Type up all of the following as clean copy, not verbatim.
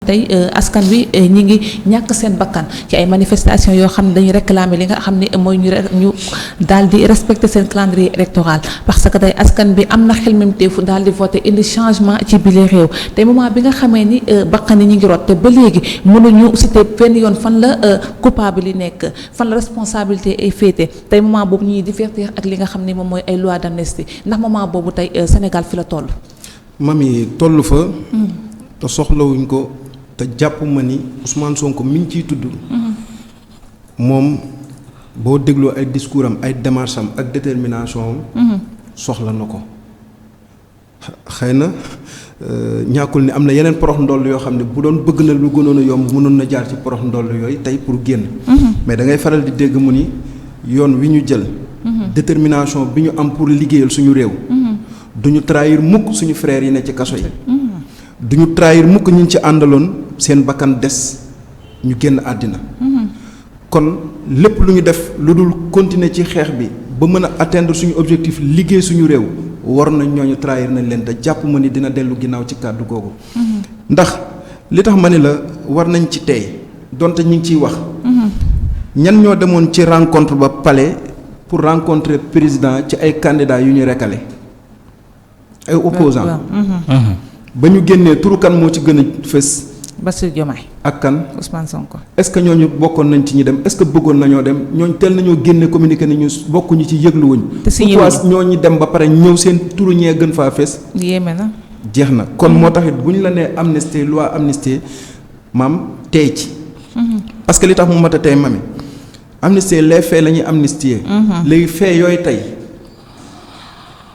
tey askan wi ñi ngi ñàkk seen bakkan ci ay manifestations yoo xam ne dañuy réclamer li nga xam ne mooy ñu daal di respecter seen calendrier électoral parce que tey askan bi am na xelmemteefu daal di voter indi changement ci bile réew tey moment bi nga xamee ni bakkan yi ñu ngi rot te ba léegi mënuñu citer benn yoon fan la coupable yi nekk fan la responsabilité ay féete tey moment boobu ñuy divertir ak li nga xam ne moom mooy ay loi d'amnistie ndax moment boobu tey Sénégal fi la toll. mami toll fa. te soxlawuñ ko. te jàpp ma ni Ousmane Sonko mi ngi ciy tudd. moom boo dégloo ay discours am ay démarches am ak détermination am. soxla na ko. xëy na ñàkkul ni am na yeneen porox ndoll yoo xam ne bu doon bëgg na lu gënoon a yomb mënoon na jaar ci porox ndoll yooyu tey pour génn. mais da ngay faral di dégg mu ni yoon wi ñu jël. détermination bi ñu am pour liggéeyal suñu réew. du ñu trahir mukk suñu frères yi ne ci kaso yi. du ñu trahir mukk ñu ci àndaloon seen bakkan des ñu génn àddina. kon lépp lu ñu def lu dul continuer ci xeex bi ba mën a atteindre suñu objectif liggéey suñu réew war nañ ñooñu trahir nañ leen te jàpp ma ni dina dellu ginnaaw ci kàddu googu. ndax li tax ma ni la war nañ ci tey donte ñu ngi ciy wax. ñan ñoo demoon ci rencontre ba palais pour rencontrer président ci ay candidats yu ñu recalé ay opposants. ba ñu génnee turu kan moo ci gën a fës. Bassirou Diomaye ak kan Ousmane Sonko. est-ce que ñooñu bokkoon nañ ci ñi dem est-ce que bëggoon nañoo dem ñooñu teel nañoo génne communiqué ni ñu bokkuñu ci yëgluwuñ. te si ñooñu dem ba pare ñëw seen turu ñee gën faa fës. yéeme na. jeex na kon moo tax it bu ñu la nee amnistie loi amnistie maam tey ci. parce que li tax mu mat a tey mami amnistie les faits la ñuy amnistier. léegi faits yooyu tey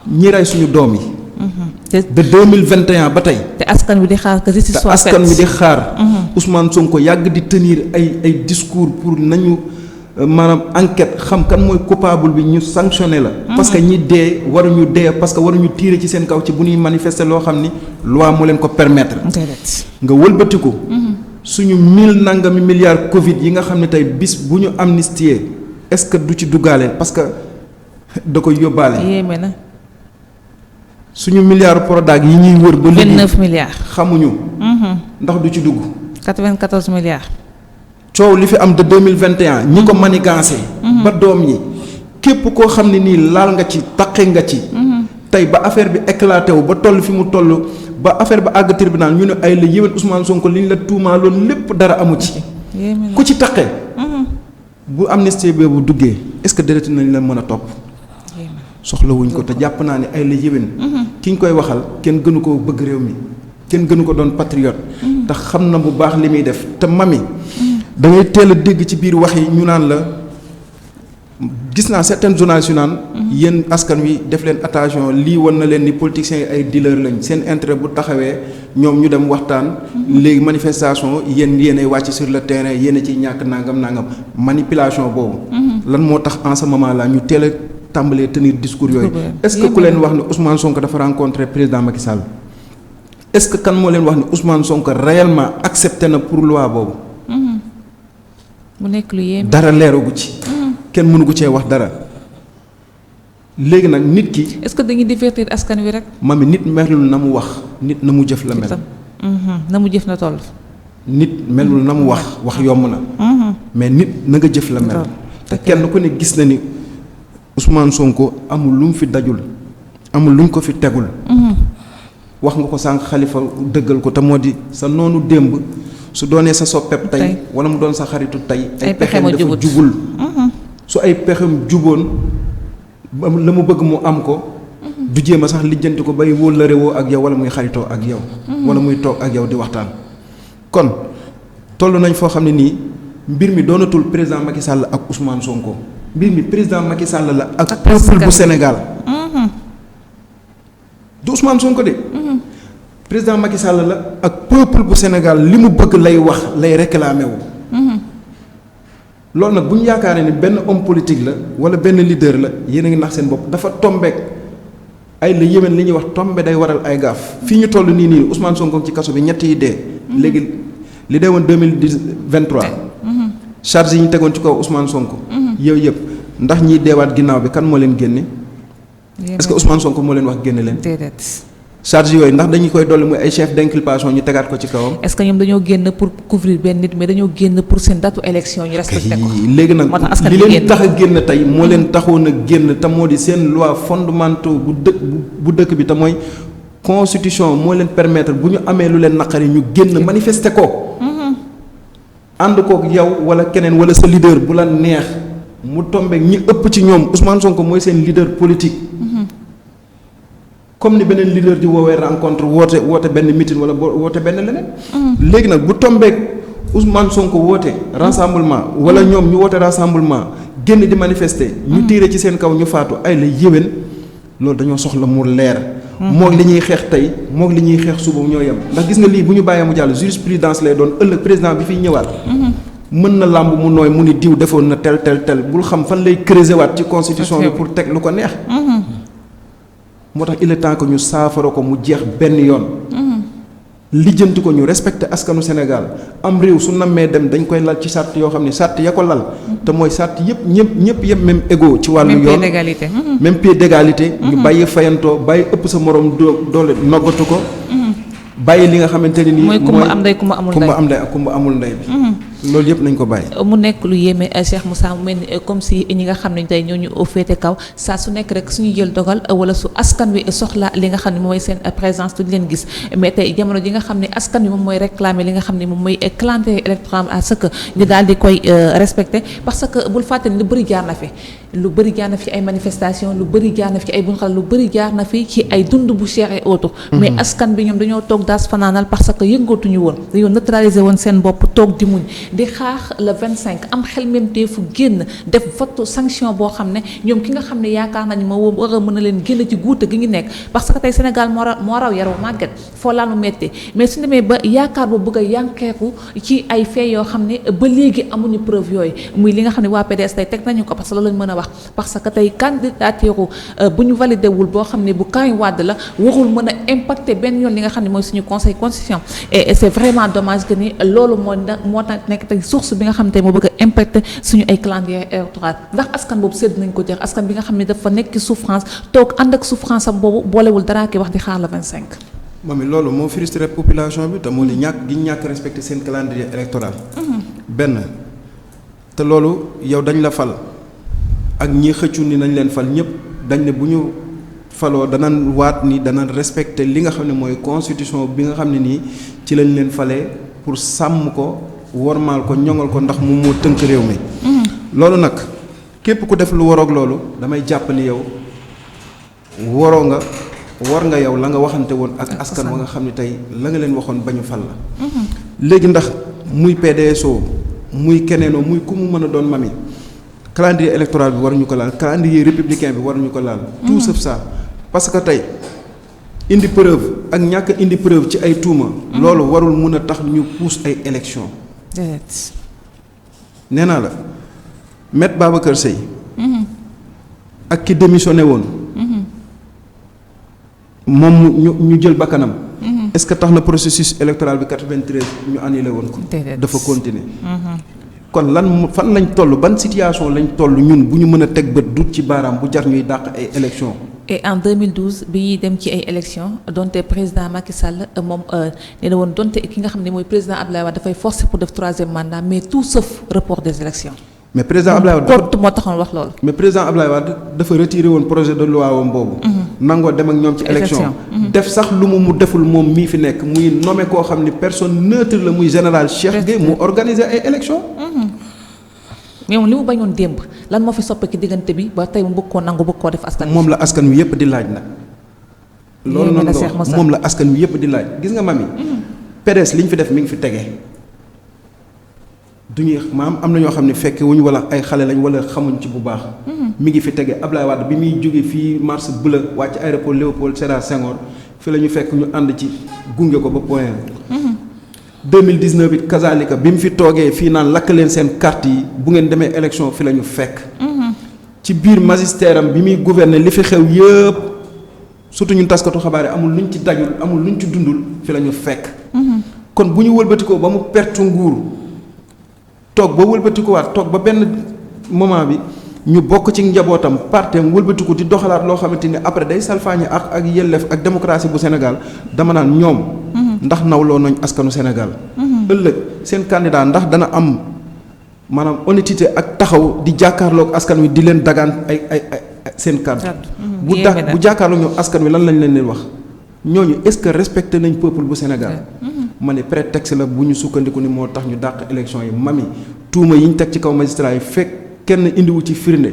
ñi rey suñu doom yi. de 2021 ba tey. te askan wi di xaar que justice soit faite. askan wi di xaar. Ousmane Sonko yàgg di tenir ay discours pour nañu maanaam enquête xam kan mooy coupable bi ñu sanctionné la. parce que ñi dee waruñu dee parce que waruñu tirer ci seen kaw ci bu ñuy manifester loo xam ni loi moo leen ko permettre. nga wëlbatiku. suñu 1000 nangami milliards Covid yi nga xam ne tey bis bu ñu amnistier est-ce que du ci duggaale parce que da koy yóbbaale. yéeme na. suñu milliards Prodac yi ñuy wër ba léegi 29 milliards. xamuñu. ndax du ci dugg. 94 milliards. coow li fi am de 2021 ñi ko manigancé. ba doom yi képp koo xam ne nii laal nga ci taqe nga ci. tey ba affaire bi éclaté wu ba toll fi mu toll ba affaire ba àgg tribunal ñu ne ay la yéwén Ousmane Sonko li ñu la tuumaa loolu lépp dara amu ci. ku ci taqe. bu amnistie boobu duggee est-ce que deret nañ la mën a topp. soxlawuñ ko te jàpp naa ne ay la yéwén. ki ñu koy waxal kenn gënu ko bëgg réew mi kenn gënu ko doon patriote. te xam na bu baax li muy def te mami. da ngay teel a dégg ci biir wax yi ñu naan la gis naa certains journalistes yu naan. yéen askan wi def leen attention lii wan na leen ni politiciens yi ay dealer lañ seen intérêt bu taxawee ñoom ñu dem waxtaan. léegi manifestation yéen ay wàcc sur le terrain yéen a ciy ñàkk nangam manipulation boobu. lan moo tax en ce moment là ñu teel a tàmbalee tenir discours yooyu. est-ce que ku leen wax ne Ousmane Sonko dafa rencontré président Macky Sall. est-ce que kan moo leen wax ne Ousmane Sonko réellement accepté na pour loi boobu. mu nekk lu yéeme. dara leeragu ci. kenn mënu ko cee wax dara. léegi nag nit ki. est-ce que dañuy divertir askan wi rek. mami nit melul na mu wax nit na mu jëf la mel. na mu jëf na toll. nit melul na mu wax yomb na. mais nit na nga jëf la mel. te kenn ku ne gis na ni Ousmane Sonko amul lu mu fi dajul amul lu ñu ko fi tegul. wax nga ko sànq Xalifa dëggal ko te moo di sa noonu démb su doonee sa soppeeb tey wala mu doon sa xaritu tey. ay pexeem dafa jubul. su ay pexeem juboon la mu bëgg mu am ko. du jéem a sax lijjanti ko bay wóllërewoo ak yow wala muy xaritoo ak yow. wala muy toog ak yow di waxtaan. kon toll nañ foo xam ne nii mbir mi doonatul président Macky Sall ak Ousmane Sonko mbir mi président Macky Sall la ak peuple bu Sénégal. du Ousmane Sonko de. président Macky Sall la ak peuple bu Sénégal li mu bëgg lay wax lay réclamer wu. loolu nag bu ñu yaakaaree ni benn homme politique la wala benn leader la yéen a ngi nax seen bopp dafa tombeek ay la yéwén li ñuy wax tombe day waral ay gaaf. fii ñu toll nii Ousmane Sonko ci kaso bi ñett yi dee. léegi li dee woon 2023. charge yi ñu tegoon ci kaw Ousmane Sonko. yow yëpp ndax ñiy deewaat ginnaaw bi kan moo leen génne. est-ce que Ousmane Sonko moo leen wax génne leen. déedéet. charge yooyu ndax dañu koy dolli muy ay chef d'inculpation ñu tegaat ko ci kawam. est-ce que ñoom dañoo génn pour couvrir benn nit mais dañoo génn pour seen datu élection ñu respecté ko. léegi nag moo tax askan li wi leen tax a génn tey moo leen taxoon a génn te moo di seen loi fondamentaux bu dëkk bi te mooy constitution moo leen permettre bu ñu amee lu leen naqari ñu génn manifester ko. ànd kook yow wala keneen wala sa leader bu la neex mu tombeek ñi ëpp ci ñoom Ousmane Sonko mooy seen leader politique. comme ni beneen leader di woowee rencontre woote benn meeting wala woote benn leneen. léegi nag bu tombeek Ousmane Sonko woote rassemblement wala ñoom ñu woote rassemblement génn di manifester. ñu tiire ci seen kaw ñu faatu ay la yéwén loolu dañoo soxla mu leer. moog li ñuy xeex tey moog li ñuy xeex suba ñoo yem ndax gis nga lii bu ñu bàyyee mu jàll jurisprudence lay doon ëllëg président bi fiy ñëwaat. mën na làmb mu nooy mu ni diw defoon na tel bul xam fan lay creuser waat ci constitution bi pour teg lu ko neex. moo tax il est temps que ñu saafara ko mu jeex benn yoon. lijjanti ko ñu respecté askanu Sénégal am réew su nammee dem dañ koy lal ci sàrt yoo xam ne sàrt ya ko lal. te mooy sàrt ñëpp yëpp même égaux ci wàllu yoon même pied d'égalité. même pied d'égalité. ñu bàyyi fayantoo bàyyi ëpp sa morom doole noggatu ko. bàyyi li nga xamante ne nii. mooy kumba am ndey kumba amul ndey kumba am ndey ak kumba amul ndey bi. loolu yëpp nañ ko bàyyi. mu nekk lu yéeme Cheikh Moussa mu mel ni comme si ñi nga xam ne tey ñoo ñu féete kaw saa su nekk rek suñu jël dogal wala su askan wi soxla li nga xam ne moom mooy seen présence du leen gis mais tey jamono ji nga xam ne askan wi moom mooy réclamer li nga xam ne moom mooy calendrier électoral à ce que ñu daal di koy respecter parce que bul fàtte ni lu bëri jaar na fi. lu bëri jaar na fi ay manifestation lu bëri jaar na fi ci ay bunxal lu bëri jaar na fi ci ay dund bu cher et autres. mais askan bi ñoom dañoo toog daas fanaanal parce que yëngootuñu woon dañoo neutraliser woon seen bopp toog di muñ di xaar le 25 am xel même fu génn def vote sanction boo xam ne ñoom ki nga xam ne yaakaar nañu ma war a mën a leen génn ci guute gi ngi nekk parce que tey Sénégal moo raw yaroo màgget foo laa nu métti mais su demee ba yaakaar bu bëgg a yànkeeku ci ay fait yoo xam ne ba léegi amuñu preuve yooyu muy li nga xam ne waa PDS tey teg nañu ko parce que loolu lañ mën a wax parce que tey candidature bu ñu validé wul boo xam ne bu Karim Wade la warul mën a impacter benn yoon li nga xam ne mooy suñu conseil constitution et c'est vraiment dommage que ni loolu moo tax nekk tey source bi nga xam ne moo bëgg a impacter suñu ay calendrier électoral ndax askan boobu sédd nañ ko jeex askan bi nga xam ne dafa nekk souffrance toog ànd ak souffrance am boobu boolewul dara ki wax di xaar le 25. moom it loolu moo frustré population bi te moo di ñàkk respecté seen calendrier électoral. benn te loolu yow dañ la fal ak ñi xëccu ni nañ leen fal ñëpp dañ ne bu ñu faloo danañ waat ni danañ respecté li nga xam ne mooy constitution bi nga xam ne nii ci lañ leen falee pour sàmm ko wormaal ko ñoŋal ko ndax moom moo tënk réew mi. loolu nag képp ku def lu waroog loolu damay jàpp ni yow war nga yow la nga waxante woon ak askan wa nga xam ne tey la nga leen waxoon ba ñu fal la. léegi ndax muy PDSO muy keneenoo muy ku mu mën a doon mami calendrier électoral bi waruñu ko laal calendrier républicain bi waruñu ko laal. tout sauf ça parce que tey indi preuve ak ñàkk indi preuve ci ay tuuma. loolu warul mun a tax ñu pousse ay élection nee naa la Maître Babacar Seye. ak ki démissionné woon. moom ñu jël bakkanam. est-ce que tax na processus électoral bi 93 ñu annulé woon ko. dafa continuer. kon fan lañ toll ban situation lañ toll ñun bu ñu mën a teg bët dut ci baaraam bu jar ñuy dàq ay élections. et en 2012 bi ñuy dem ci ay élections donte président Macky Sall moom nee na woon donte ki nga xam ne mooy président Abdoulaye Wade dafay forcer pour def 3e mandat mais tout sauf report des élections. mais président Abdoulaye Wade moo taxoon wax loolu. mais président Abdoulaye Wade dafa retiré woon projet de loi wam boobu. nangoo dem ak ñoom ci élection def sax lu mu deful moom mii fi nekk muy nommé koo xam ni personne neutre la muy général Cheikh Gueye mu organiser ay élections. mais moom li mu bañoon démb lan moo fi soppe ci diggante bi ba tey mu bëgg koo nangu bëgg koo def askan wi. moom la askan wi yëpp di laaj nag. loolu noonu nga wax moom la askan wi yëpp di laaj gis nga mami. PDS li ñu fi def mi ngi fi tege. du ñuy maam am na ñoo xam ne fekke wuñ wala ay xale lañ wala xamuñ ci bu baax. mi ngi fi tege Ablaye Wade bi muy jóge fii mars bleu wàcc aéroport Léopold Sédar Senghor fi la ñu fekk ñu ànd ci gunge ko ba point. 2019 it kazalika bi mu fi toogee fii naan lakk leen seen carte yi bu ngeen demee élection fi la ñu fekk. ci biir magistère am bi muy gouverner li fi xew yëpp surtout ñun taskatu xabaar yi amul luñ ci dajul amul luñ ci dundul fi la ñu fekk. kon bu ñu wëlbatikoo ba mu perte nguur toog ba wëlbatikuwaat toog ba benn moment bi ñu bokk ci njabootam parteem wëlbatiku di doxalaat loo xamante ni après day salfaañe ak yelleef ak démocratie bu Sénégal dama naan ñoom. ndax nawloo nañ askanu Sénégal. ëllëg seen candidat ndax dana am maanaam honnêteté ak taxaw di jàkkaarloog askan wi di leen dagaan ay seen kàddu. bu jàkkaarloog ñoom askan wi lan lañ leen wax ñooñu est-ce que respecté nañ peuple bu Sénégal. ma ne prétexte la bu ñu sukkandiku ni moo tax ñu dàq élection yi mami tuuma yi ñu teg ci kaw magistrat yi fekk kenn indiwu ci firnde.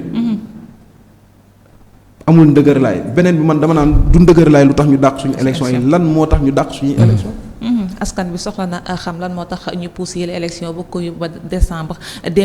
amul ndëgër laay beneen bi man dama naan du ndëgër laay lu tax ñu dàq suñu élection yi lan moo tax ñu dàq suñuy élection. askan bi soxla na xam lan moo tax ñu pousse yële élection ba ko yóbbu ba décembre.